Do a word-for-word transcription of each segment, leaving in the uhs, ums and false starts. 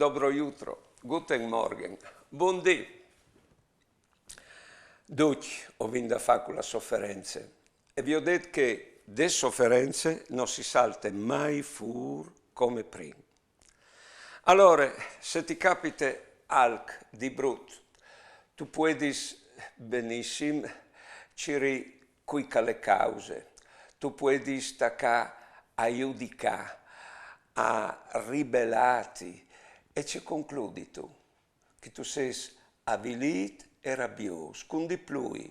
Dobro jutro, guten Morgen, bundì. Ducj o vin da fâ cu la soference. E vi ò det che de soference no si salte mai fûr come prin. Alore, se ti capite alc di brut, tu puedis benissim cirî cui che al è cause, tu puedis tacâ a judicâ, a ribelâti, e ce concludistu? Che tu sês avilît e rabiôs. Cun di plui,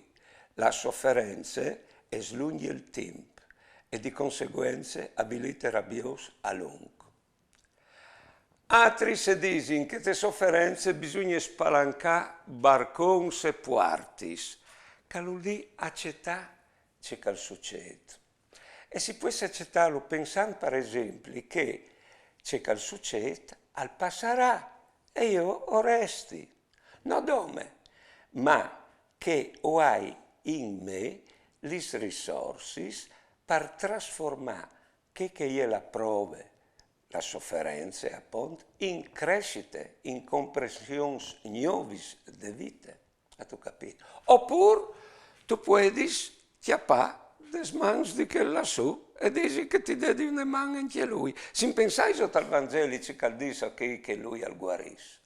la soference e slungje il timp e di conseguence avilît e rabiôs a lunc. Altris a disin che te soference bisugne spalancâ barcons e puartis, che al vûl dî acetâ ce che al sucêt. E si pues acetâlu pensant, par esempli, che ce che al sucêt al passarà e jo o resti. No dome, ma che o ai in me lis risorsis par trasformâ chê che e je la prove, la soference, apont, in crescite, in comprensions gnovis de vite. Âstu capît? Opûr tu puedis cjapâ des mans di chel lassù e dîsi che ti dedi une man ancje lui. Si pensais tal Vanzeli ce che al dîs a chei che lui al guarìs.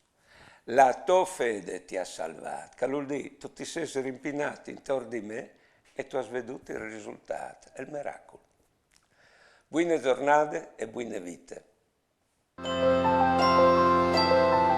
La tô fede ti à salvât, che al vûl dî, tu ti sês rimpinât intor di me e tu âs viodût il risultât, il miracul. Buine zornade e buine vite.